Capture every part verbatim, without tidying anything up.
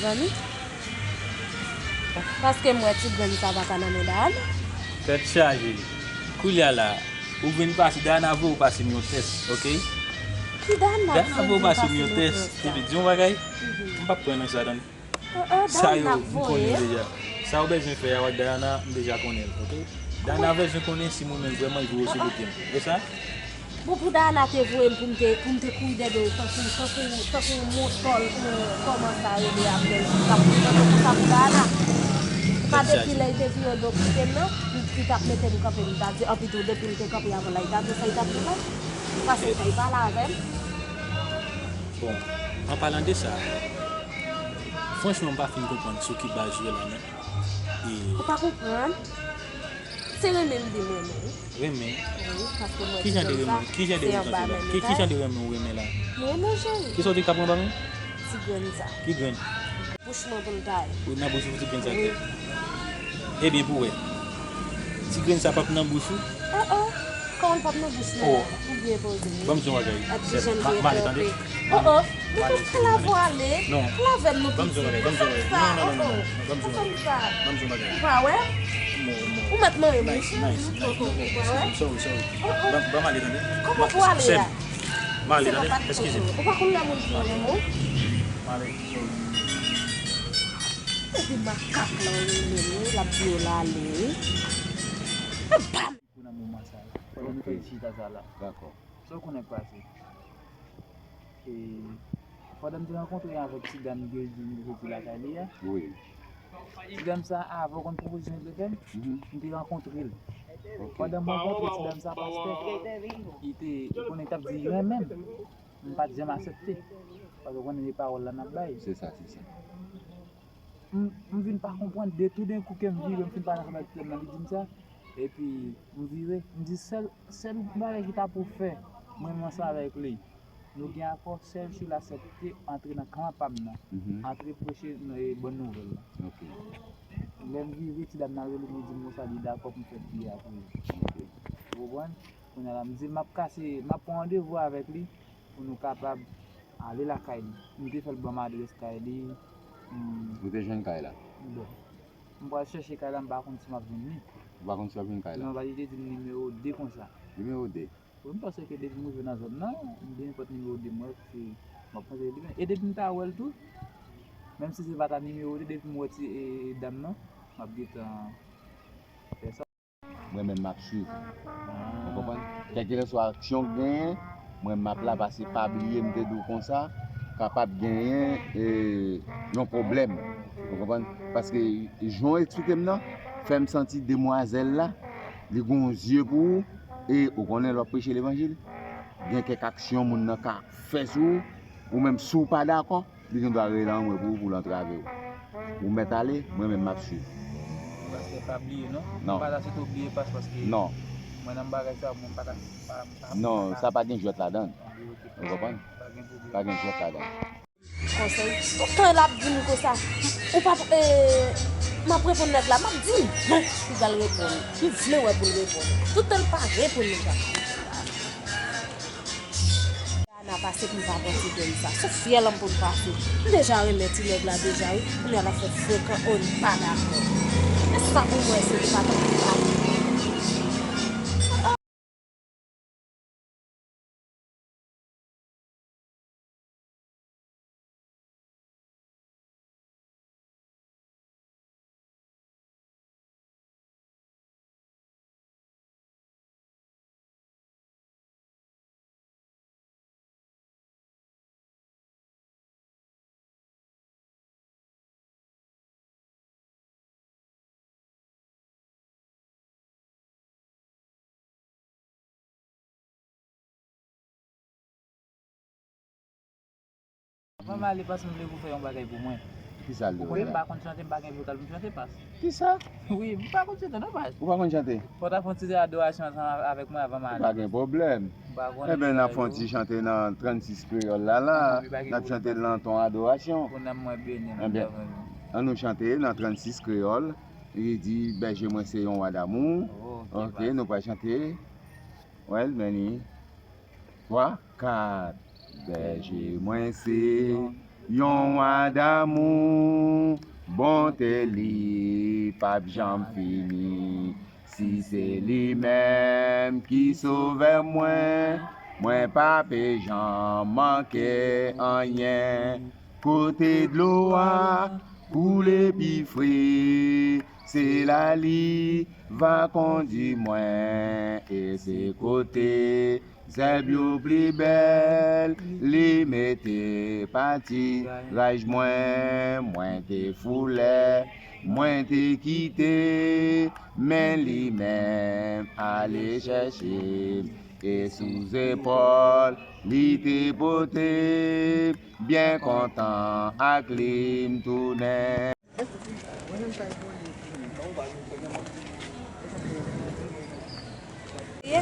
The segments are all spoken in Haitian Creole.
Zanmi? Paske m wè ti grenn sa pa ka nan men Dayana. Tèt chaje. Koulye a la, ou vin pase, Dayana voye w pase m yon tès, oke? Ki Dayana? Dayana voye w pase m yon tès. Epi, di yon bagay, m p ap pran nan sa, tande. Sa yo, m konnen deja. Sa ou bezwen fè a ak Dayana, m deja konnen l, oke? Dayana bezwen konnen si mwen menm vrèman l voye w sou kote m. E sa? Bon, pou Dayana te voye m pou m te, pou m te kouri dèyè l tankou, tankou, tankou motò l, kòman sa rele apre l, k ap kouri tankou konsa pou Dayana. Pa depi lè l te vire do kite m nan, li t ap mete m kanpe, m ta di, anpi tou, depi l te kanpe avan la, li ta di sa, li t ap di la. Paske l pa pale avè m. Bon, an palan de sa, franchman, m pa fin konprann sou ki baz ou ye la, non. Ou pa konprann? Se renmen m di m renmen w. Renmen? Wi, paske m wè ti grenn sa, se anba men m. Ki jan de renmen ou renmen la? M renmen w, cheri. Kisa w te ka pran anba men? Ti grenn sa. Ki grenn? Bouch mwen pou l ta ye. Ou nan bouch ou ti grenn sa te? Wi. Ebyen, pou wè. Ti grenn sa p ap nan bouch ou? Oh, oh. Kòman l p ap nan bouch mwen? Oh. Ou byen poze. Ban m di yon bagay. Ak ti jan l byen kanpe. Oh, oh. Nou pa ka lave ale. Non. Lave m nou piti. Ou fè m sa. Oh, oh. Ou fè m sa. Ou pa wè? Ou mèt manyen m wi, cheri. Ou pa wè? Sorry, sorry. Oh, oh. Ban m ale tande. Kòman pou ale a? M ale tande. Eskize m. Ou pa konn lè moun ki renmen w? M ale. Epi makak lan renmen l, l ap di yo l ale wi. Bam! Pou nan moman sa a, pandan nou fè ti chita sa la. Dakò. Sa w konnen k pase? E, pandan m te rankontre avèk ti dam ke l di m li soti lakay li a. Wi. Ti dam sa, avan w konn pwopozisyon li te fè m, m te rankontre l. Pandan m rankontre ti dam sa, pastè, li te, li konnen l t ap di li renmen m. M pa t janm aksepte. Paske w konnen se pawòl la n ap bay. Se sa, se sa. M, m vin pa konprann, de toudenkou ke m vire, m fin pale ansanm avèk ti dam nan, li di m sa. Epi, m vire, m di sèl, sèl bagay ki ta pou fè mwen menm ansanm avèk li, nou gen akò, sèl si l aksepte antre nan kan pa m nan, antre preche, e, bòn nouvèl la. Lè m vire, ti dam nan rele m, li di m konsa, li dakò pou m fè biyè a pou li. Ou konprann? Kounye a la, m di, m ap kase, m ap pran randevou avèk li pou nou kapab ale lakay li. M te fè l ban m adrès kay li. Ou te jwenn kay la? Bon. M pral chèche kay la, m pa konn si m ap jwenn li. Ou pa konn si w ap jwenn kay la? Non, li te di m nimewo de konsa. Nimewo de? Wi, m panse ke depi m rive nan zòn nan, m gen nenpòt nimewo de m wè, se, m ap panse li byen. E depi m ta wè l tou, menm si se pa ta nimewo de, depi m wè ti, e, dam nan, m ap gentan fè sa. Mwen menm m ap swiv. Ou konprann? Kèlkeswa aksyon k genyen, mwen m ap la, paske pa bliye m te di w konsa, kapab genyen, e, yon pwoblèm. Ou konprann? Paske jan w eksplike m nan, fè m santi demwazèl la, li gon zye pou ou, e ou konnen lè w ap preche levanjil, gen kèk aksyon moun nan ka fè sou ou, ou menm si w pa dakò, li gen dwa rele anmwe pou ou, pou l antrave w. Ou mèt ale, mwen menm m ap swiv. Pastè, pa bliye non. Non. Pa ta sito bliye pas paske non. Mwen nan bagay sa, mwen pa ta, pa, pa, non, pa sa pa gen jwèt ladan l. Ou konprann? Pa gen pwoblèm. Pa gen jwèt ladan l. Konsèy. Tout tan l ap di m konsa, ou pa, e, m ap reponn nèg la, m ap di non, li pral reponn. M vle wè pou l reponn. Tout tan l pa reponn, li pral reponn. Dayana pase pou m pa pran ti grenn sa. Sou fyèl an pou m pase. M deja renmen ti nèg la deja wi. Kounye a l ap fè frekan, oh, li pa dakò. E sa pou mwen se li pa tankou pa. Avan m ale, pas, m vle pou w fè yon bagay pou mwen. Kisa l vle? Ou konnen m pa konn chante, m pa gen vokal pou m chante, pas. Kisa? Wi, m pa konn chante non, pas. Ou pa konn chante? Fò w ta fè yon ti adorasyon ansanm avèk mwen avan m ale. Pa gen pwoblèm. M pa konnen. Enben, n ap fè yon ti chante nan trannsis kreyòl la, la. N ap chante l nan ton adorasyon. Pou nanm mwen beni, enben, an nou chante nan trannsis kreyòl. Li di, bèje mwen se yon wa damou. Ok, nou pral chante. Wè l, men li. Twa, kat. Bèje mwen se yon Yon wa damou, bonte li p ap janm fini. Si se li menm ki sovè mwen, mwen pa pe janm manke anyen. Kote dlo a koule pi fre, se la li va kondi mwen, e se kote zèb yo pli bèl, li mete patiraj mwen, mwen te foule, mwen te kite, men li menm ale chèche m, e sou zepòl li te pote m, byen kontan ak li m tounen. Ye,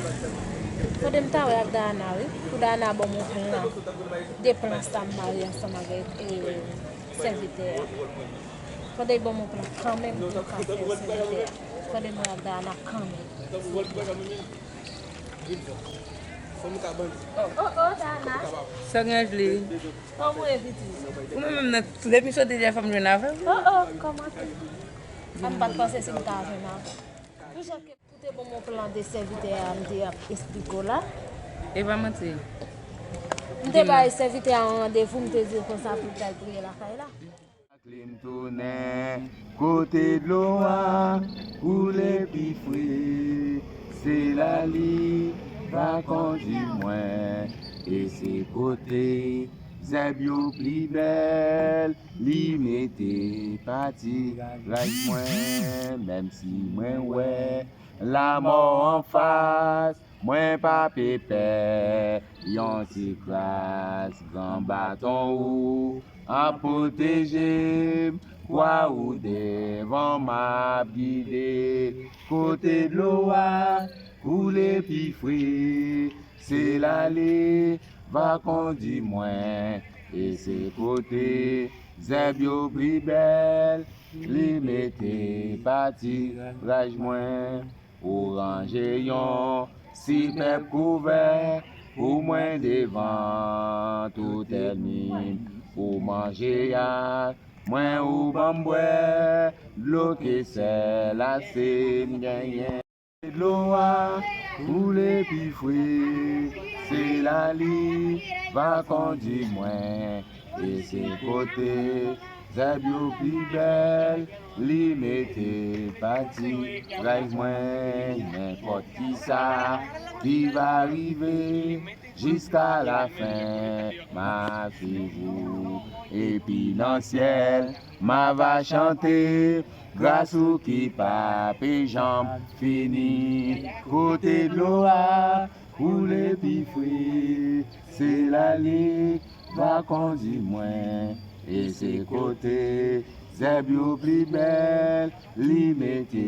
fòde m ta wè ak Dayana wi, pou Dayana ban m yon plan, de plan sa m mare ansanm avèk e, sèvitè a. Fòde l ban m yon plan kanmenm pou m ka fè sèvitè a. Fòde m wè ak Dayana kanmenm. Oh, oh, Dayana. Sa gen Ashley? Kòman w ye pitit? Ou menm menm nan tout emisyon te di a fè m jwenn avè w. Oh, oh, kòman se? An m pa t panse si m ta jwenn avè w. Jan ke ou te ban m yon plan de sèvitè a m te ap esplike w la. E pa manti. M te bay sèvitè a yon randevou, m te di l konsa pou l t al priye lakay la. Ak li m tounen kote dlo a koule pi fre, se la li va kondi mwen, e se kote zèb yo pli bèl, li mete patiraj mwen, menm si mwen wè lanmò anfas, mwen pa pe pè, yon ti kras gran baton ou ap pwoteje m, kwa ou devan m ap gide, kote dlo a koule pi fre, se la li va kondi mwen, e se kote zèb yo pli bèl, li mete patiraj mwen. Ou ranje yon sipèb kouvè pou mwen devan tout ènmi m. Ou manje ak mwen, ou ban m bwè dlo ke sèl ase m genyen. Dlo a koule pi fre, se la li va kondi mwen, e se kote zèb yo pi bèl, li mete patiraj mwen. Nenpòt kisa ki va rive, jiska lafen m ap swiv ou, epi nan syèl m ava chante gras ou ki pa pe janm fini. Kote dlo a koule pi fre, se la li va kondi mwen, e se kote zèb yo pi bèl, li mete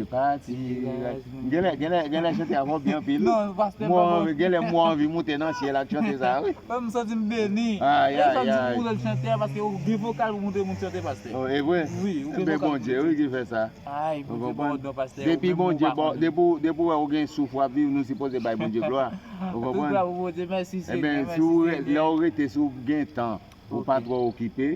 patiraj mwen. Genlè, genlè, genlè chante a fò byen anpil. Non, pastè, mwen genlè mwen anvi moute nan syèl ak chante sa wi. Mwen m santi m beni. Ay, ay, ay. Sa m di pou l chante a paske ou gen vokal pou moute moun chante, pastè. Oh, e vre? Wi, ou gen vokal. Bondye wi ki fè sa. Ay, Bondye ba w don, pastè. Depi Bondye ba, depi, depi w wè ou gen souf w ap viv, nou sipoze bay Bondye glwa. Ou konprann? Tout glwa pou Bondye, mèsi Senyè, mèsi Senyè. Ebyen, si w, lè w rete, si w gen tan, ou pa twò okipe,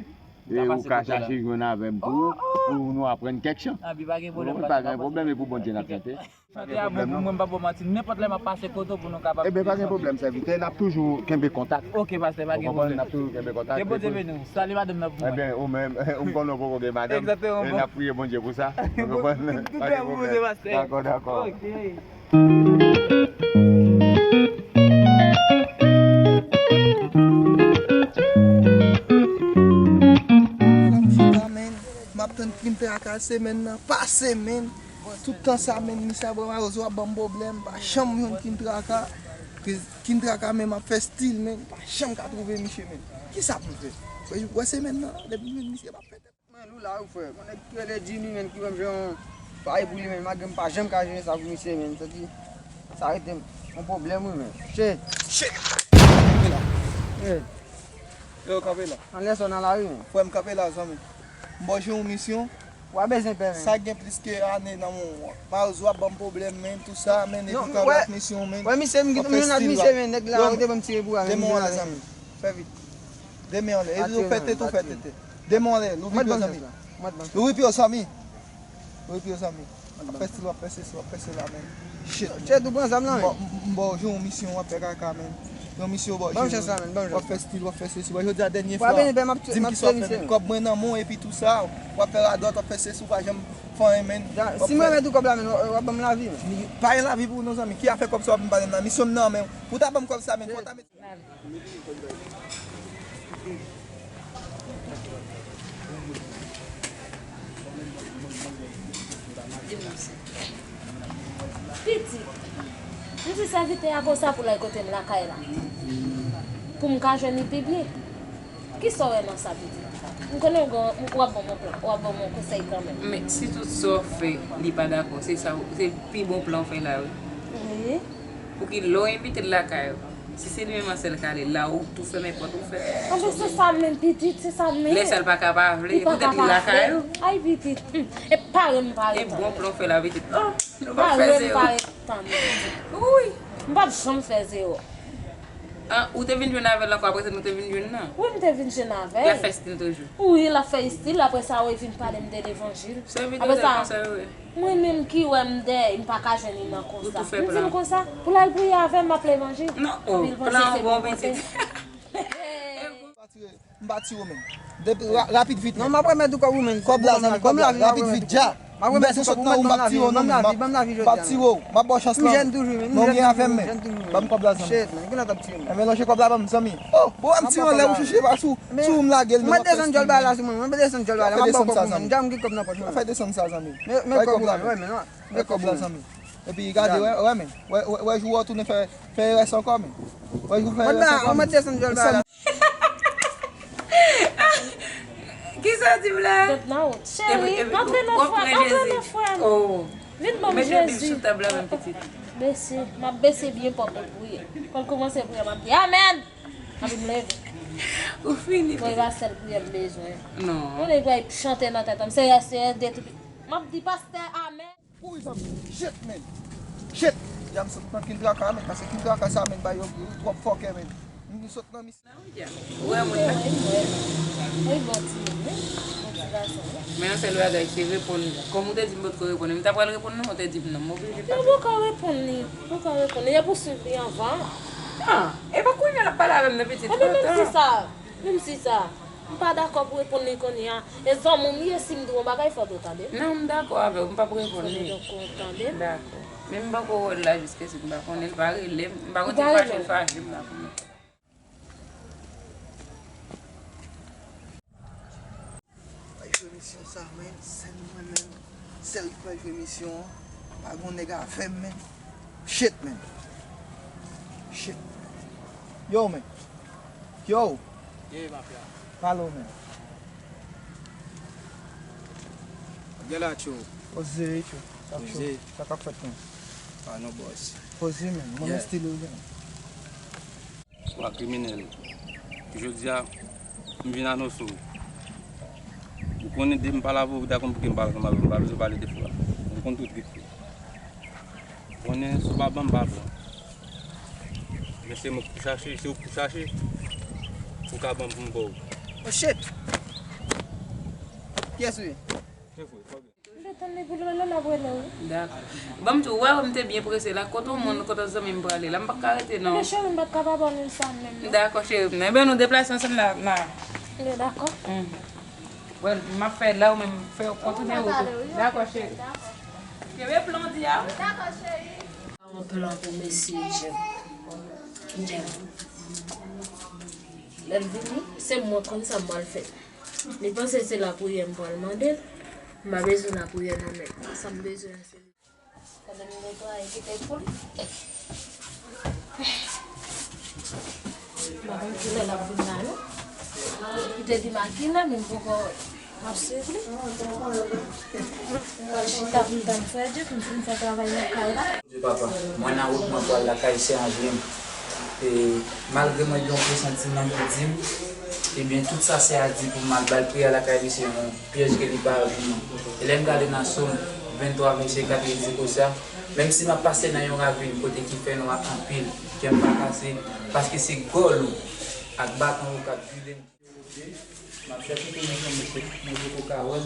e ou ka chache jwenn avè m tou, pou nou aprann kèk chan. Anben, pa gen pwoblèm, pastè, pa gen pwoblèm, e pou Bondye n ap chante. Chante a bon pou mwen, m pa ba w manti. Nenpòt lè m ap pase kote w pou nou kapab. Ebyen, pa gen pwoblèm, sèvitè. N ap toujou kenbe kontak. Oke, pastè, pa gen pwoblèm. Ou konprann? N ap toujou kenbe kontak. Ke Bondye beni w. Salye madanm nan pou mwen. Ebyen, ou menm, ou konnen w poko gen madanm. Egzakteman. E n ap priye Bondye pou sa. Ou konprann? Tout glwa pou Bondye, pastè. Dakò, dakò. Oke. M ap tann King Traka semèn nan pa semèn. Tout tan sa, menn, misye ap ban mawozo, ap ban m pwoblèm, m pa janm jwenn King Traka. King Traka menm ap fè stil, menn, m pa janm ka twouve misye, menn. Kisa pou m fè? Wè, wè semèn nan, depi m jwenn misye, m ap fè tèt. Mwen, Lou la, wi, frè. Yon nèg ki rele Jimmy, menn, ki ban m jwenn yon bagay pou li, menn, malgre m pa janm ka jwenn sa pou misye, menn. Santi sa rete m yon pwoblèm, wi, menn. Shit! Shit! Kanpe la. Yo, kanpe la. Anlè sa w nan lari, menn. Frè m, kanpe la, zanmi. M ba w jwenn yon misyon. W a bezwen pè, menn. Sa gen plis ke ane nan men w. Mawozo ap ban m pwoblèm, menn, tout sa, menn, epi w kanpe ak misyon, menn. Wè, misye, m gen yon nat misye, menn, nèg la, ou te ban m tire pou a, menn. Demen w a la, zanmi. Fè vit. De men anlè. E ou fè tete, ou fè tete. De men anlè. Louvri pye w, zanmi. Louvri pye w, zanmi. Louvri pye w, zanmi. W ap fè stil, w ap fè sesi, w ap fè sela, men. Shit. Shit, ou pran zam nan, men. M ba w yon misyon, w ap fè kaka, men. Yon misyon, w ap fè stil, w ap fè sesi. Jodi a dènye fwa. Di m kisa w ap fè, men. Kòb mwen nan men w epi tou sa. W ap fè radòt, w ap fè sesi, w pa janm fè anyen, men. Si mwen mèt ou kòb la, men, w ap ban m lavi, men. Pa gen lavi pou ou non, zanmi. Ki afè kòb sa w ap vin pale m la? Misyon m nan men w. Pou w ta ban m kòb sa, men, fò w ta met Pitit, m di sèvitè a konsa pou l al kote m lakay la, pou m ka jwenn li pi byen. Kisa w wè nan sa, pitit? M konnen w gen, w ap ban m yon plan, w ap ban m yon konsèy kanmenm. Men si tout sa w fè, li pa dakò, se sa, se pi bon plan w fè la, wi. Wi. Pouki lè w envite l lakay ou, si se li menm an sèl k ale, la ou tou fèmen pòt ou fè. Anben, se sa menm, pitit, se sa menm. Lè sa l pa ka pa vle, poutèt li lakay ou. Ay, pitit. Hmm. E pare m pare. E bon plan w fè la, pitit. Oh, nou p ap fè zewo. Pare m pare tann. Wi. M p ap janm fè zewo. Ah, ou te vin jwenn avè l ankò apre sa nou te vin jwenn nan? Wi, m te vin jwenn avè l. L ap fè stil toujou? Wi, l ap fè stil. Apre sa, wi, vin pale m de levanjil. Apre sa, mwen menm ki wè m dèyè, m pa ka jwenn li nan konsa. M di l konsa, pou l al priye avè m, m ap levanjil. Non, oh, plan an bon, pitit. M pa tire w, men. Depi ra-, rapid vit, men. Non, m ap remèt ou kòb ou, men. Kòb la, zanmi, kòb la, rapid vit, dja. M bezwen sot nan ou, m p ap tire w, non, men. M p ap tire w. M ap ba w chans lan. M jèn toujou, men. Non, gen avè m, men. Ban m kòb la, zanmi. Shit, men. Kilè w t ap tire m? Enben, lonje kòb la ban m, zanmi. Oh, bon, m tire anlè, ou chèche pa sou, sou m lage l, men w ap fè stil, men. Mwen desann djòl ba la sou mwen. Mwen desann djòl ba la. M ap ba w kòb ou, men. Dja m gen kòb nan pòch mwen. Fè desann sa, zanmi. Men kòb ou, men. Men kòb la, zanmi. Epi gade, wè, wè, men. Wè, wè, wè, jou w tounen fè, fè erè sa ankò, men. Wè, jou w fè erè sa ankò, men. Mwen desann djòl ba la. Kisa w di m la? Don't know. Cheri, antre nan fwa m, antre nan fwa m. Oh. Vin ban m Jezi. Mete Bib sou tab la, men, pitit. Bese, m ap bese byen pòt pou l priye. Kòm l kòmanse priye, m ap di, amèn! Epi m leve. Ou fini. Mwen, e pa sèl priyè m bezwen. Non. Yon nèg pral chante nan tèt an m, Seyè, Seyè, detwi. M ap di, pastè, amèn. Ui, zanmi. Shit, man. Shit. Ya m sot nan kin traka, man, paske kin traka sa, man, bay yo, yo twòp fòkè, man. M sot nan mis- Ou wè moun nan? Wi, wi. Wi, bon timoun, wi. Bon ti gason, wi. Men yon sèl bagay, se reponn. Kòm ou te di m potko reponn, m ta pral reponn non, ou te di m non, m oblije pase. Yo poko reponn li, poko reponn li. Y ap pouswiv li anvan. Ah, e pa kounye a l ap pale avè m nan, pitit. Ebyen, menm si sa, menm si sa. M pa dakò pou reponn li kounye a. E zanmi w m ye, si m di w yon bagay, fò w tande m. Non, m dakò avè w, m p ap reponn li. Fò w tande m. Dakò. Men m poko wè l la jiskaske m pa konnen, l pa rele m. M pa konn si l fache, l fache, m pa konnen. Pral jwe misyon sa, men, sèl mwen menm, sèl ki pral jwe misyon an. Pa gon nèg avè m, men. Shit, men. Shit. Yo, men. Yo. Ye, mafya. Pale w, men. Gen la, tjo. Poze, tjo. Sa k cho. Poze. Sa k ap fèt, men? Pa non, bòs. Poze, men. Mwen, yeah, estil ou, men. Ou a kriminèl. Jodi a, m vin anonse w. Ou konnen depi m pale avè w, ou ta konn pouki m pale ansanm avè w. M pa bezwen pale de fwa. Ou konn tout vit fè. Konnen si w pa ban m, m pa pran. Men se mwen k pou chache, se ou k pou chache, pou w ka ban m pou m ba w. Oh shit! Kiyès ou ye? M te tann li pou lè, lè l ap rele w. Dakò. Ban m di w, ou wè, m te byen prese la. Kote w moun, kote zanmi m prale la, m pa ka rete non. Men cheri, m pa t ka pa ba w menm sa menm non. Dakò, cheri m nan. Ebyen, nou deplase ansanm la, la. Dakò. Well, m ap fè la, ou menm fè w kontinye wout ou. Dakò, cheri. Kenbe plan w di a. Dakò, cheri. Yon plan pou mesye Jeff. Jeff. Lè l vini, se mwen konn sa m pral fè. Li panse se lapriyè m pral mande l. M pa bezwen lapriyè nan men l. Sa m bezwen an se li. Pandan m netwaye kite pou li. M pa konn kilè l ap vin la non. Li te di m a kilè, men m poko wè. M ap swiv li. M pral chita pou m tann frè Jeff, m fin fè travay lakay la. Bondye papa, mwen nan wout mwen pral lakay sè Angeline. E malgre mwen gen yon presantiman ki di m, ebyen tout sa sè a di pou m al ba l priyè lakay li se yon pyèj ke li pa vin non. E lè m gade nan Sòm venntwa vèsè kat, li di konsa, menm si m ap pase nan yon ravin kote ki fè nwa anpil, kè m pa kase, paske se gòl ou ak baton ou k ap gide m. M ap chèche pou mwen, mwen poko ka wè l.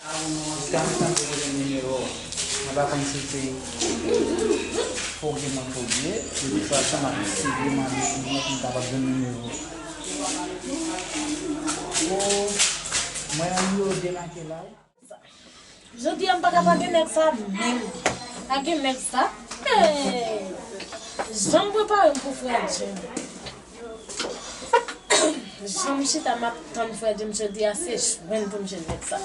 Avan nou antre, m tankou mwen gen nimewo. Mwen pa konn si se foge mwen foge. De tout fason, m ap eseye mande pou mwen pou m kapab jwenn nimewo. O, mwen gen nimewo de make la wi. Jodi a m pa ka pa gen nèg sa menm. Pa gen nèg sa. Hey! Jan m prepare m pou frè Jem. Jan m chita m ap tann frè Jem jodi a, se jwenn pou m jwenn nèg sa.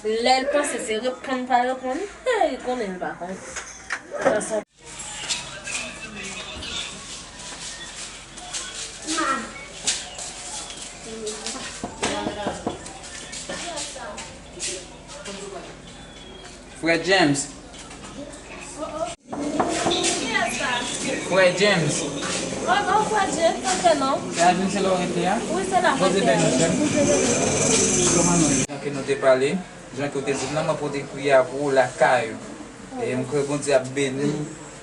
Lè l panse se reponn pa reponn, hey, konnen l pa konn. Sa sa. Frè James. Frè James. Oh, oh, frè James, sa fè non? Se Adeline, se la w rete a? Wi, se la m rete a. Bondye beni w, sè m. Kòman nou ye? Jan ke nou te pale, jan ke w te di m nan, mwen pote priyè pou ou lakay ou. E m kwè Bondye ap beni,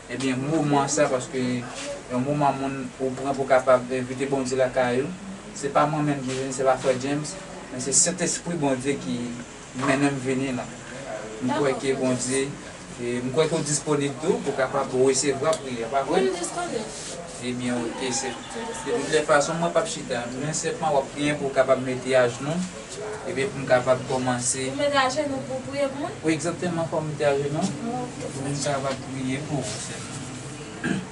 ebyen, moman sa, paske yon moman moun ou pran pou kapab envite Bondye lakay ou. Se pa mwen menm ki vini, se pa frè James, men se Sentespri Bondye ki mennen m vini la. M kwè ke Bondye, e, m kwè ke w disponib tou pou kapab resevwa priyè, pa vre? Wi, m disponib. Ebyen, oke, sè. De tout lè fason, mwen p ap chita. Men senpman, w ap priye pou w kapab mete ajnou. Ebyen, pou m kapab kòmanse. Ou mete ajenou pou w priye pou mwen? Wi, egzakteman, fò m mete ajenou. Pou m kapab priye pou ou sèlman.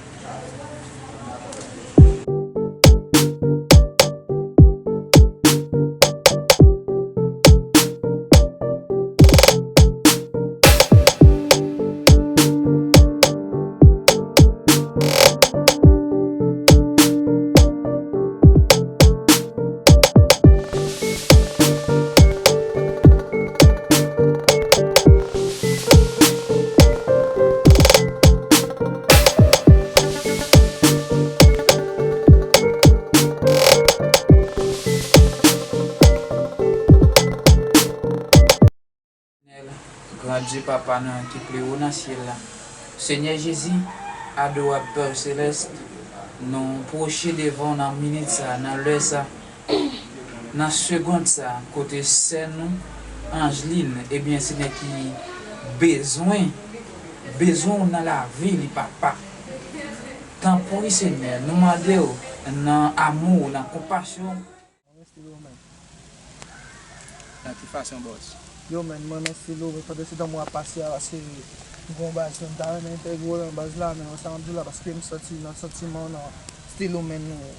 Etènèl, gran Dye Papa nou ki pi wo nan syèl la. Senyè Jezi, adorab Pè Selès, nou pwoche devan w nan minit sa, nan lè sa, nan segond sa, kote sè nou, Angeline, ebyen, Senyè ki bezwen, bezwen w nan lavi li, Papa. Tanpri, Senyè, nou mande w nan amou w, nan konpasyon w. Mwen estilo men. Nan ki fason, bòs? Yo, men, mwen renmen estilo, men pandan se tan mwen ap pase a, paske m gon baz, men m ta renmen entèvyou w nan baz la, men wè sa m ap di w la, paske m santi nan santiman w nan estilo, men nou,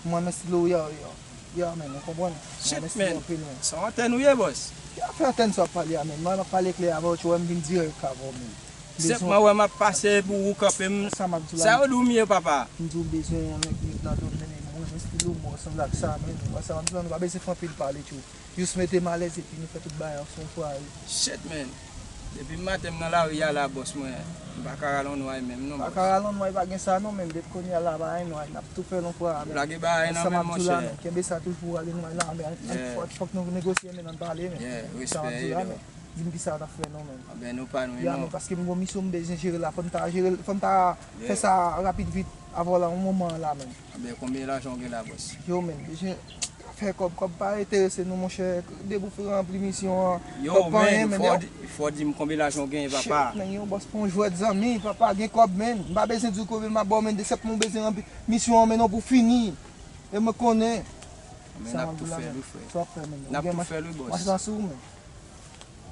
mwen renmen estilo w, yo, yo. Yo, men, ou konprann? Mwen renmen estilo w anpil, men. Sa w antèn ou ye, bòs? Ki afè antèn sa w ap pale a, men? Mwen ap pale klè avè w, tchou, wè m vin dirèk avè w, men. Sèlman wè m ap pase pou ou kanpe m. Sa m ap di w la, sa yo di w m ye, papa? M di w bezwen yon nèg ki nan domèn, men mwen, mwen estilo mwen sanble ak sa, men wè sa m ap di w la, nou pa bezwen fè anpil pale, tchou. Jis mete m alèz epi nou fè tout bagay ansanm, frè. Shit, man. Depi maten m nan lari a la, bòs mwen, m pa ka rale yon nway menm non, bòs. Pa ka rale yon nway, pa gen sa non, men depi kounye a la, pa gen nway, n ap tou fè l yon fwa, men. Lage bagay nan men m, monchè. Kenbe sa toujou, rale nway la, men fòk, fòk nou negosye, men, ann pale, men. Sa m ap di w la, men. Di m kisa n ap fè non, men. Anben, nou pa nou, non. Ya, men, paske m gon misyon m bezwen jere la, fò m ta jere l, fò m ta fè sa rapid vit avan la, yon moman la, men. Anben, konbyen lajan w gen la, bòs? Yo, men, bezwen fè kòb, kòb pa enterese nou, monchè. Depi w fin ranpli misyon an, kòb pa anyen, men, fò w di m konbyen lajan w genyen, papa. Shit, men, yon bòs pa yon jwèt, zanmi, papa, gen kòb, men. M pa bezwen di w konbyen m ap ba w, men, de sèt mwa w bezwen ranpli misyon an, men, non, pou fini. E mwen konnen. Men n ap tou fè l wi, frè. Sa w ap fè, men? N ap tou fè l wi, bòs. Mach la sou ou, men.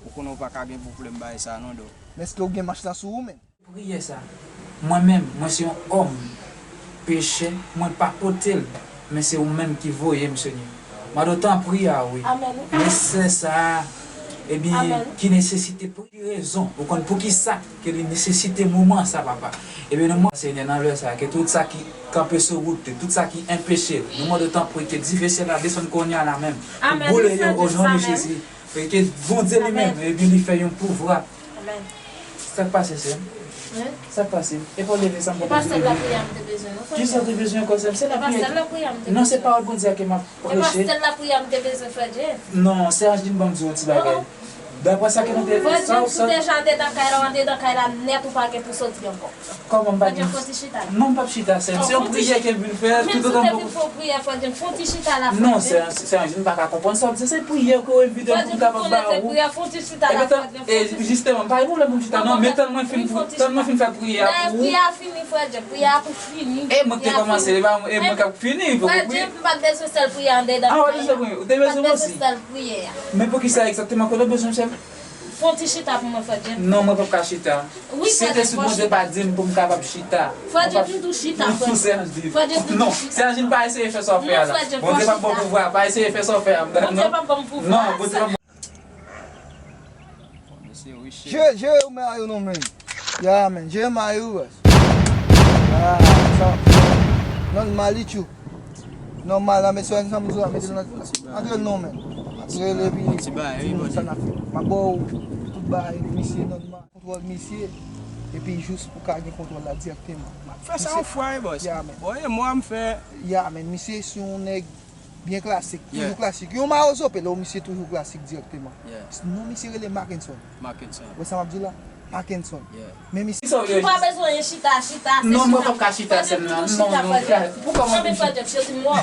Ou konnen w pa ka gen pwoblèm bagay sa non, dò. Men èske w gen mach la sou ou menm? Priyè sa, mwen menm, mwen se yon òm pechè, mwen pa pote l, men se ou menm ki voye m, Senyè. Mande w tanpri a wi. Amèn. Men sè sa a, ebyen, ki nesesite pri- Ki rezon, ou konn poukisa ke li nesesite moman sa, papa. Ebyen, nan mwen, Senyè, nan lè sa, ke tout sa ki kanpe sou wout li, tout sa ki enpeche l, nou mande w tanpri ke dife syèl la desann kounye a la menm, pou boule yo o non de Jezi. E ke Bondye li menm, ebyen, li fè yon pouvwa. Sa k pase, sè m? Sa k pase? E pa w leve san m poko di leve. Kisa w te bezwen ankò, sè m? Se lapriyè. Non, se pawòl Bondye a ke m ap preche. Non, se Angeline ban m di w yon ti bagay. Daprè sa ke nou te... Frè James, ou deja andedan kay la, ou andedan kay la nèt, ou pa gen pou soti ankò. Kòman m pa gen... Non, m p ap chita, sè m. Se yon priyè ke m vin fè, toutotan m poko... Non, sè, sè Angeline, m pa ka konprann sa w ap di. Se priyè ke w envite m pou m kapab ba ou. Ebyen, e, jisteman, m pa gen pwoblèm pou m chita, non, men tann mwen fin, tann mwen fin fè priyè a pou ou. Priyè a fini, frè James. Priyè a pou fini. E mwen ki te kòmanse, e pa, e mwen k ap fini, poko priyè. Frè James, m pa t bezwen sèl priyè andedan kay la. Ah, w pa t bezwen priyè, ou te bezwen mwen osi. Men poukisa egzakteman, kote w bezwen m, sè m? Fè yon ti chita pou mwen, frè James. Non, mwen p ap ka chita. Wi, frè James, fò chita. Sentespri Bondye pa di m pou m kapab chita. Frè James, m tou chita, frè James. Non, sè Angeline. Frè James, m tou chita. Non, sè Angeline, pa eseye fè sa w ap fè a la. Non, frè James, fò chita. Bondye p ap ban w pouvwa, pa eseye fè sa w ap fè a. Bondye p ap ban m pouvwa. Non, Bondye p ap ban m... Jere, jere, ou men a yo non, men. Ya, men, jere men a yo, baz. Ya, sa, nòmal, li tjou. Nòmal, la, mesye, sa m di w la, mete l nan, antre l non, men. Antre l epi, di nou sa n ap fè. M ap ba w tout bagay, misye, nòmal. Kontwòl misye, epi jis pou ka gen kontwòl la dirèkteman. M ap fè sa yon fwa, wi, bòs. Ya, men. Bon, e mwa m fè. Ya, men, misye se yon nèg byen klasik, toujou klasik. Yon mawozo pele, misye toujou klasik dirèkteman. Non, misye rele Mackenson. Mackenson. Ou wè sa m ap di w la? Mackenson. Men misye... Ou pa bezwen chita, chita, se... Non, mwen p ap ka chita, sè m nan. Non, non, frè James, soti m wè w.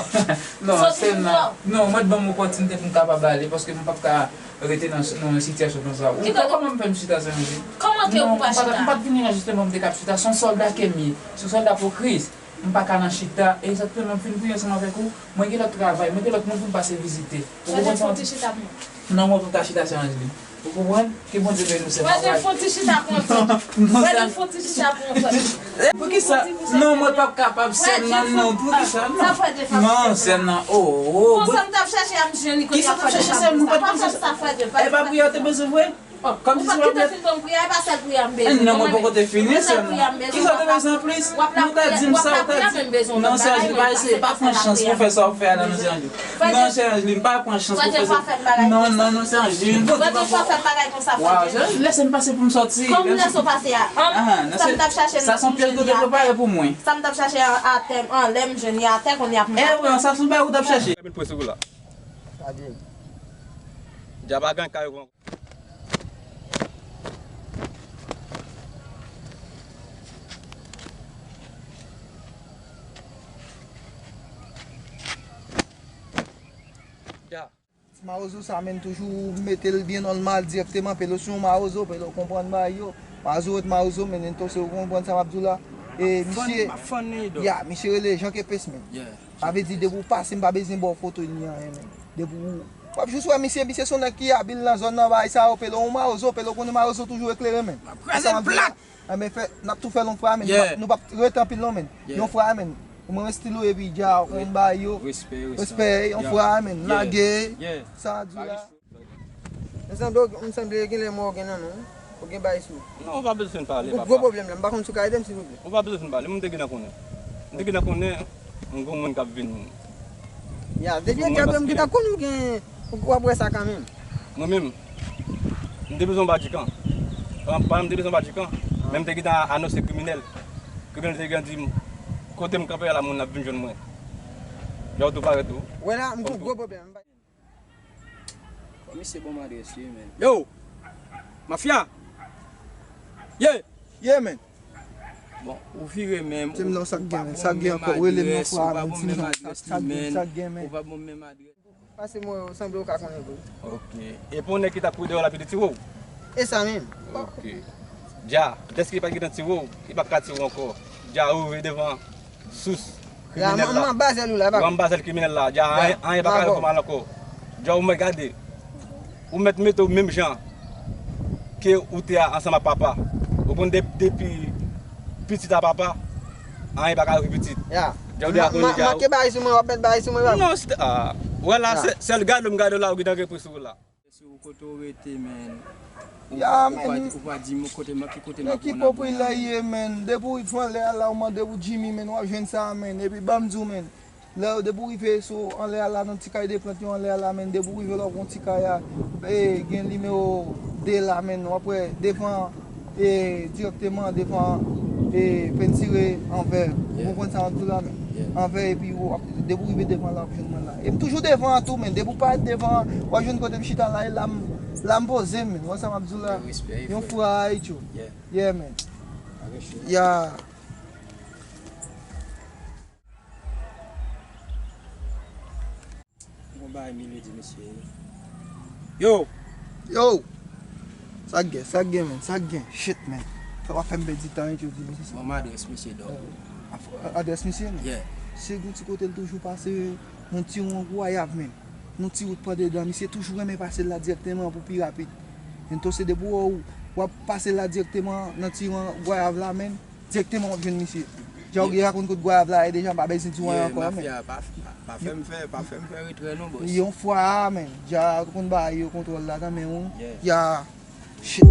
Non, sè m nan. Non, mwen t ban m opòtinite pou m kapab ale, paske mwen p ap ka rete nan, nan yon sitiyasyon konsa. Ou kwè kòman m fè m chita, sè m? Kòman ke ou pa chita? Non, m pa t vini la jisteman m te kab chita. Se yon sòlda ke m ye. Se yon sòlda pou Kris. M pa ka nan chita. Egzakteman, m fin priye ansanm avèk ou. Mwen gen lòt travay. Mwen gen lòt moun pou m pase vizite. Ou konprann sa? Fò w chita pou mwen. Non, mwen p ap ka chita, sè Angeline. Ou konprann? Ke Bondye beni w, sè m. Frè James, fè yon ti chita pou mwen, frè James. Frè James, fè yon ti chita pou mwen, frè James. Poukisa? Non, mwen p ap kapab, sè m nan, non, poukisa? Non, sè m nan, oh, oh. Bon, sa m t ap chèche a, m jwenn li kounye a, frè James. Kisa w t ap chèche, sè m? Mwen pa t konn sa. E pa priyè w te bezwen vre? Kòmsi se pa priyè. Ou pa t kite fin ban m priyè, e pa sèl priyè a m bezwen. Non, mwen poko te fini, sè m. Kisa w te bezwen anplis? Ou ta di m sa, ou ta di. Non, sè Angeline, pa eseye, pa pran chans pou fè sa w ap fè a la, non, sè Angeline. Non, sè Angeline, pa pran chans pou fè sa. Non, non, non, sè Angeline, Bondye pa bon. Waw, sè Angeline, lèse m pase pou m sòti. Kòm lèse w pase a? Sa m t ap chache, sa se yon pyèj ou te prepare pou mwen. Sa m t ap chache atè, anlè, m jwenn li atè, kounye a pou m... E wi, sa se yon bagay ou t ap chache. Sa byen. Dja pa gen kay ou ankò. Ti mawozo sa, men, toujou mete l byen nòmal dirèkteman. Pelo se yon mawozo, Pelo konprann bagay yo. Mawozo ret mawozo, men, ento se ou konprann sa m ap di w la. E misye, ya, misye rele Jean Kepes, men. Sa vle di, depi w pase, m pa bezwen ba w foto ni anyen, men. Depi w, w ap jis wè misye, misye se yon nèg ki abil nan zòn nan, bagay sa yo, Pelo yon mawozo, Pelo konnen mawozo toujou eklere, men. M ap kraze l plat! Enben, fè, n ap tou fè l yon fwa, men. Nou p ap, nou p ap rete anpil, non, men. Yon fwa, men. Ou mwen estilo, epi dja, ou konn bagay yo. Respè, respè, yon fwa, men. Lage. Sa di la. M sanble, m sanble genlè mwen ou gen nan non. Ou gen bagay sou ou. Non, ou pa bezwen pale, papa. Gwo pwoblèm la, m pa konn si w ka ede m, silvouplè. Ou pa bezwen pale, mwen m te gentan konnen. M te gentan konnen, m gon moun k ap vin. Ya, depi ekyè m gentan konn ou gen, ou ap wè sa kanmenm. Mwen menm, m te bezwen yon badikan. An, pa m te bezwen yon badikan, men m te gentan anonse kriminèl. Kriminèl te gentan di m, kote m kanpe a la, moun ap vin jwenn mwen. Yo tou parèt tou. Wè la, m gon gwo pwoblèm. Bon, misye ban m adrès li, men. Yo! Mafya! Ye! Ye, men! Bon, ou vire menm, ou pa ban m menm adrès, ou pa ban m menm adrès li, men. Ou pa ban m menm adrès. Pase mwen, sanble ou ka konnen vre. Ok. E pou nèg ki t ap kouri dèyè w la, li te tire w? E sa menm. Ok. Dja, dèske li pa t gentan tire w, li p ap ka tire w ankò. Dja, ou rive devan sous kriminèl la. M anba zèl ou la, pa. Ou anba zèl kriminèl la. Dja, anyen, anyen pa ka rive w mal ankò. Dja, ou mèt gade. Ou mèt mete w menm jan ke ou te a ansanm ak papa. Ou konn de-, depi pitit a papa, anyen pa ka rive pitit. Ya. Dja, ou deja konnen dja. Manke bagay sou mwen, w ap mèt bagay sou mwen, pa. Non, se, ah, wè la, sèl gade w m gade w la, ou gentan gen pri sou ou la. Si w kote w rete, men. Ya, men. Ou pa di m kote m, ki kote m ap pran nan. Men ki popilè ye, men. Depi w rive anlè a la, ou mande pou Jimmy, men, w ap jwenn sa, men. Epi ban m di w, men. Lè, depi w rive sou anlè a la, nan ti kay de plant yo anlè a la, men. Depi w rive la, w gon ti kay a, e, gen nimewo de la, men. W ap wè devan e, dirèkteman devan, e, pentire anvè. Ou konprann sa m ap di w la, men? Anvè, epi w ap, depi w rive devan la, w ap jwenn mwen la. E m toujou devan an tou, men depi w parèt devan an, w ap jwenn kote m chita la, e la m, la m poze, men. Ou wè sa m ap di w la? Yon fwa, Ayiti. Yeah, men. Yeah. Gon bagay milye di mesye. Yo! Yo! Sa k gen, sa k gen, men, sa k gen? Shit, men. Fò pa fè m pèdi tan, yo di mesye sa. Ban m adrès misye, dòk. Adrès misye, men? Yeah. Se gon ti kote l toujou pase, yon ti won gwayav, men. Yon ti wout pandedan, misye toujou renmen pase la dirèkteman pou pi rapid. Ento se depi w, w ap pase la dirèkteman nan ti won gwayav la, men. Dirèkteman w ap jwenn misye. Dja w gentan konn kote gwayav la ye deja, m pa bezwen di w anyen ankò, men. Mafya, pa, pa, pa fè m fè, pa fè m fè retrè non, bòs. Yon fwa, men, dja w konn bagay yo kontwòl la nan men w. Yeah. Ya, shit.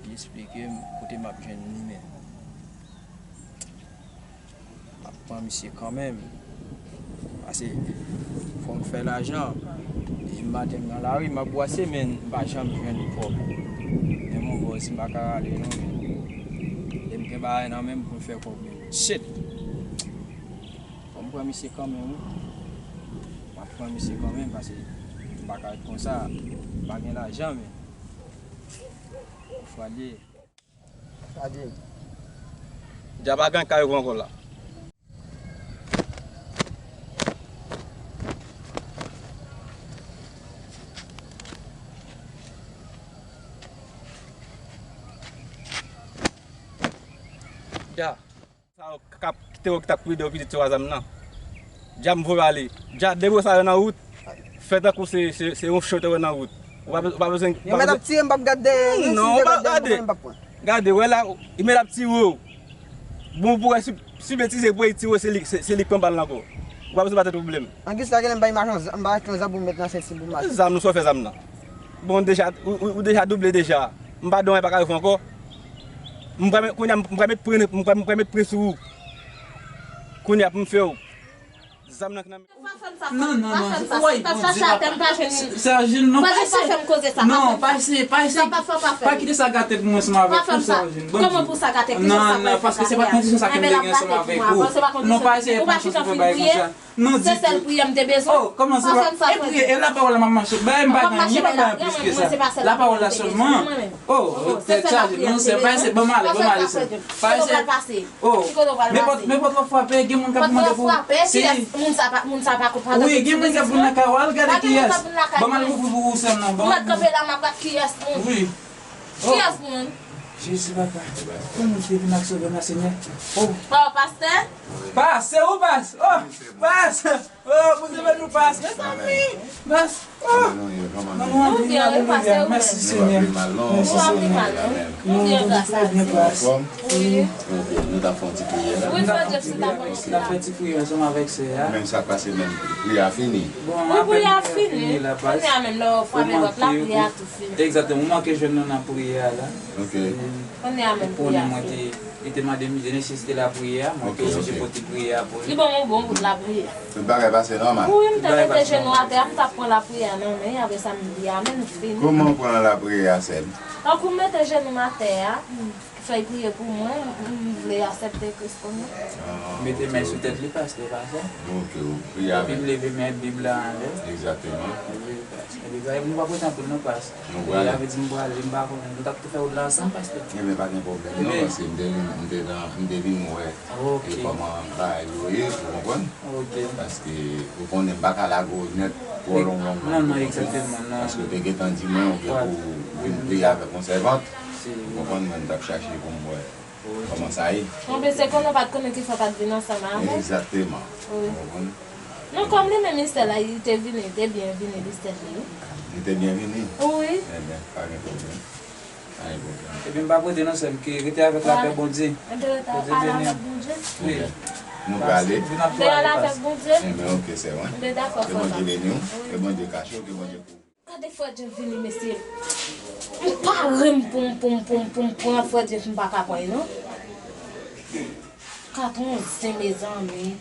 Li esplike m kote m ap jwenn li, men m ap pran misye kanmenm. Pase fò m fè lajan. Depi maten m nan lari, m ap bwase, men m pa janm jwenn kòb. Men mon bòs, m pa ka rale non, men. Lè m gen bagay nan men m pou m fè kòb, men shit! Fò m pran misye kanmenm, wi. M ap pran misye kanmenm, pase m pa ka ret konsa. M pa gen lajan, men. Yon fwa l ye. Sa di m. Dja pa gen kay ou ankò la. Dja. Sa yo k ap kite yo ki t ap pede yo pitit se wa zam nan. Dja m voye ale. Dja debwe sa yo nan wout. Fè tankou se, se, se yon cho te wè nan wout. Ou pa, ou pa bezwen. Yo mèt ap tire m p ap gad dèyè yo. Non, ou pa gade. Gade, wè la, yo mèt ap tire w. Bon, pou wè si, si betize pou tire w, se li, se, se li k pran bal la ankò. Ou pa bezwen ba tèt ou pwoblèm. An gis la, genlè m bay machan, m ba machan zam pou m met nan senti pou m mache. Zam nou sa w fè zam nan. Bon, deja, ou, ou, ou deja double deja. M pa don pa ka fè ankò. M pral met, kounye a, m pral met pren, m pral, m pral met pren sou ou. Kounye a pou m fè w. Zam nan k nan men. Non, non, non. Woy, Bondye, papa. Sergine, non, pa eseye. Non, pa eseye, pa eseye. Pa kite sa gate pou mwen ansanm avèk ou, Sergine. Kòman pou sa gate? Kisa sa pral fè? Paske se pa kondisyon sa ke m te gen ansanm avèk ou. Non, pa eseye pran chans pou fè bagay konsa. Non, ditou. Se sèl priyè m te bezwen. Oh, kòman se pa? E priyè, e lapawòl la m ap mache. Bagay m pa gen anyen, m pa gen anyen plis ke sa. Lapawòl la sèlman. Oh, tèt chaje. Non, se pa eseye, ban m ale, ban m ale, sè. Pa eseye. Oh, men pòt, men pòt la frape, gen moun k ap mande pou. Si. Moun sa pa, moun sa pa konprann. Wi, gen moun k ap vin lakay ou, al gade kiyès. Ban m al ouvri pou ou, sè m nan. Ou mèt kanpe la, m ap gad kiyès moun. Wi. Kiyès moun? Jezi papa. Kòman ki te vin ak sove m la, Senyè? Oh. Oh, pastè? Pastè, ou pastè? Oh, pastè. Oh, pou sove nou, pastè. Mezanmi. Pastè. Oh. Alelouya, kòman nou ye? Nou byen, wi, pastè, ou menm? Mèsi, Senyè. Mèsi, Senyè. Nou byen, gras a Dye. Wi. Ok, nou t ap fè yon ti priyè la. Wi, fè Dye si ta konn. N ap fè ti priyè ansanm avèk sè a. Menm sa k pase menm, priyè a fini. Bon, wi, priyè a fini. Kounye a menm lè w frape pòt la, priyè a tou fini. Egzakteman, ou manke jwenn nou nan priyè a la. Ok. Kounye a menm priyè a fini. Ou konnen mwen te, li te mande m, li te nesesite lapriyè a, mwen te oblije pote priyè a pou li. Li ban m yon bon bout lapriyè. Tout bagay pase nòmal. Wi, m te mete jenou atè a, m t ap pran lapriyè a nan men, apre sa m di amèn, fini. Kòman w pran lapriyè a, sè m? Tankou m mete jenou m atè a, m fè l priye pou mwen, m vle aksepte Kris kòm. Mete men sou tèt li, pastè, pa sa. Ok, ou priye avèk. Epi m leve men Bib la anlè. Egzakteman. Epi, epi, nou pa pran tan pou nou, pastè. Nou prale. Sa vle di m prale, m pa konnen. Nou t ap tou fè wout la ansanm, pastè. Ebyen, pa gen pwoblèm, non, paske m te vin, m te nan, m te vin wè e kòman bagay yo ye, ou konprann? Ok. Paske, ou konnen, m pa ka lage w nèt twò long, long, long, non, non, ou konprann? Egzakteman, non. Paske w te gentan di mwen, ou gen pou vin priye avèk yon sèvant. Ou konprann, mwen, m t ap chache pou m wè kòman sa ye. Mwen panse konnen w pa t konnen kisa w t ap vin ansanm avè l. Egzakteman. Wi. Ou konprann? Non, kòm li menm Estèl la, li te vini, li te byen vini, li sèl li, wi. Li te byen vini? Wi. Ebyen, pa gen pwoblèm. Pa gen pwoblèm. Ebyen, m pa prete non, sè m, ke rete avèk lapè Bondye. Ebyen, rete, pale avèk Bondye. Wi. Nou prale. Vin ap pale. Rete avèk Bondye. Ebyen, oke, sè mwen. Ebyen, dakò, frè pa m. Ke Bondye beni w, ke Bondye kache w, ke Bondye kouvri w. Gade frè Jeff vini, mesye. M pare m pou m, pou m, pou m, pou m pran frè Jeff, m pa ka pran l, non. Katwonz, mezanmi.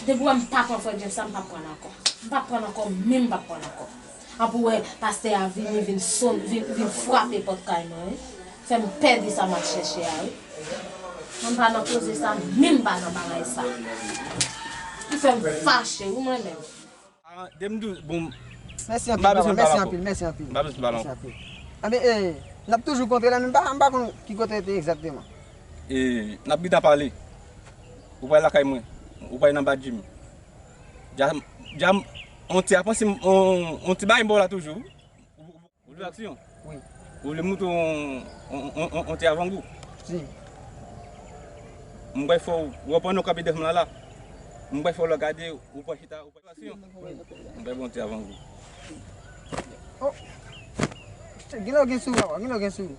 Depi w wè m pa pran frè Jeff sa, m p ap pran l ankò. M p ap pran l ankò, menm m p ap pran l ankò. Anpi w wè pastè a vini, vin sonn, vin, vin frape pòt kay mwen, wi. Fè m pèdi sa m al chèche a, wi. Mwen m pa nan koze sa, menm m pa nan bagay sa. Li fè m fache, wi, mwen menm. Ah, de m di w, bon, mèsi anpil, papa, mèsi anpil, mèsi anpil. M pa bezwen pale ankò. Mèsi anpil. Anben, eh, n ap toujou kontre la, men m pa, m pa konn ki kote te egzakteman. E, n ap gentan pale. Ou pral lakay mwen. Ou pral nan ba Jim. Dja, dja, on ti avanse, on, on ti bagay m ba w la toujou. Ou vle aksyon? Wi. Ou vle m montre yon, yon, yon, yon, yon ti avangou? Si. M pral fè w, ou wè pandan w kanpe dèyè m la la. M pral fè w lè gade, ou pral chita, ou pral aksyon. Wi. M pral ba w yon ti avangou. Oh! Gen lè w gen sou, papa, gen lè w gen sou.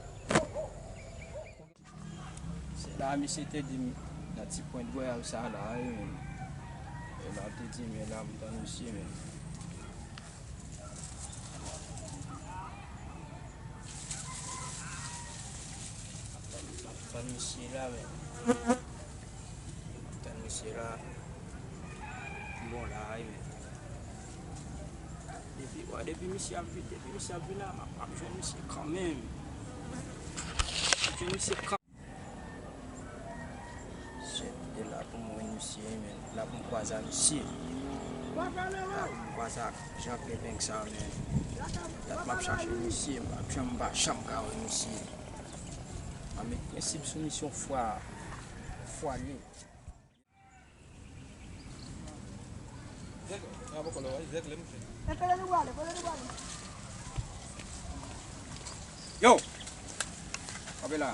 Se la misye te di m nan ti pwent vwayaj sa la, wi, men. E la te di m, e la m tann misye, men. M ap tann, m ap tann misye la, men. M ap tann misye la. Bon, la, wi, men. Depi, wè, depi misye ap vin, depi misye ap vin la, m ap, m ap jwenn misye kanmenm. M ap jwenn misye kanmenm. Shit, e la pou m wè misye, men. La pou m kwaze a misye. La pou m kwaze ak Jean Pierre Banks sa, men. Dat m ap chache misye, m pa janm, m pa janm ka wè misye. M ap met prensip sou misye yon fwa, fwa li. Yo! Kanpe la.